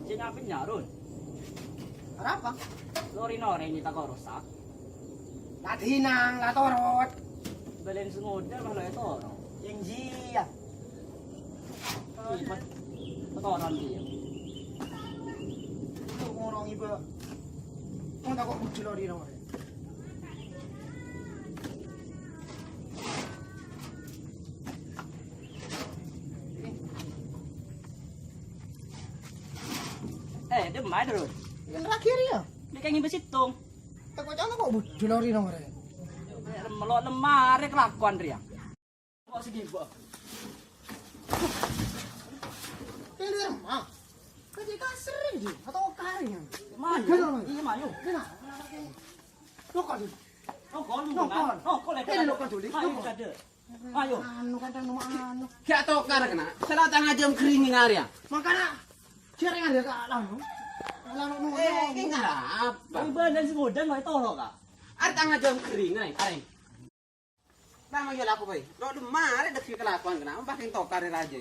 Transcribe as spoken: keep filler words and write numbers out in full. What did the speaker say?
Sè nyapèn nyarun. Arapa? Lori-lori nè tako rosak. La dinang, la torot. Bâlâna sè ngodâ malah ètoro. Yang jiyâ. Iyâ, Mat. Kotoran dia. Tuh ngorong iba. Mau tako bujul lori-lori. Eh, dâ'emma, Dul? Yang terakhir ya? Dâ' kèngèng bâ' sèttong. Tako' ca'na kok bujul lori-lori. Eh, melo' lemari kelakuan rèya. Kok sè gibâ? Ini rumah. Kerja kasar ini. Atau kari yang. Mayu. Iya, mayu. Kenapa? Lo kok, Dul? Lo kok, lo kok. Lo kok, ini lo kok, Dul. Mayu, kada. Ayo. Anu, kadang anu. Gak tokar kena. Salah tengah jam kering ini area. Makanya, jarang ada kak lalu. Lalu nu. Eh, ini ngarap. Ini badan sing udan, mau tolong, Kak. Ada tengah jam kering, nih, areng. Bang, ayo laku, boy. Lo demare dek kelakuan kena. Pakai tokar raja.